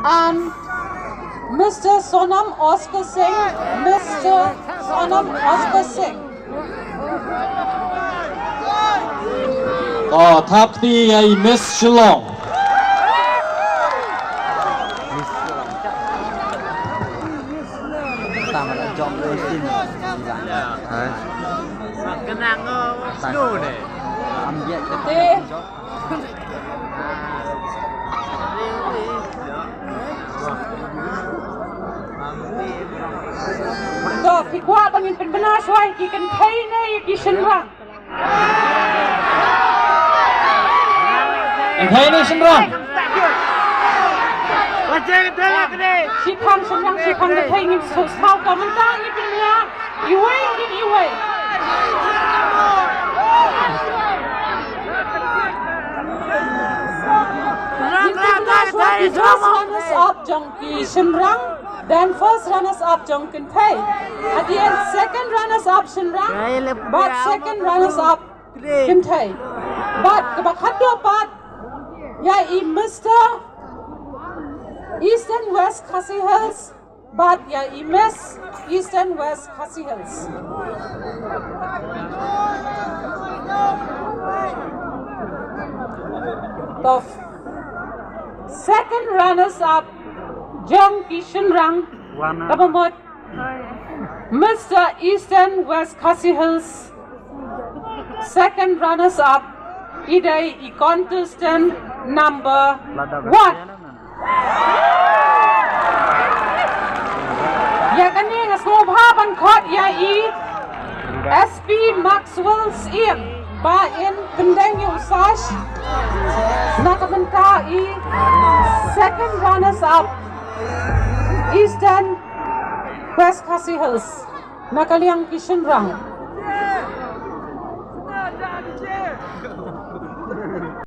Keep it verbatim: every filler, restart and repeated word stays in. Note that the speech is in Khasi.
And Mister Sonam Oscar Singh, Mister Sonam Oscar Singh. To thap kti ïa i Miss Shillong. Te To, phi kwah ba ngin pynbna shuwa ïa ki kynthei ne ïa ki shynrang? Kynthei ne shynrang? Shiphang shynrang, shiphang kynthei, ngin shu smaw ka mynta, ngin pynbna iwei, ngin iwei. Ngin pynbna shuwa ki first runners up jong ki shynrang, then first runners up jong kynthei. Again, second runners up shynrang, bad second runners up kynthei. Bad kaba khatduh pat, ïa i Mister Eastern West Khasi Hills, bad ïa i Miss Eastern West Khasi Hills. To, second runners up jong ki shynrang, kaba mut Mister Eastern West Khasi Hills, second runners up, i dei i contestant number one. Ïa kane nga sngewbha ban khot ïa i S P Maxwell Syiem ba in pyndeng ïa u sash na ka bynta i second runners up Eastern West Khasi Hills na ka liang ki shynrang.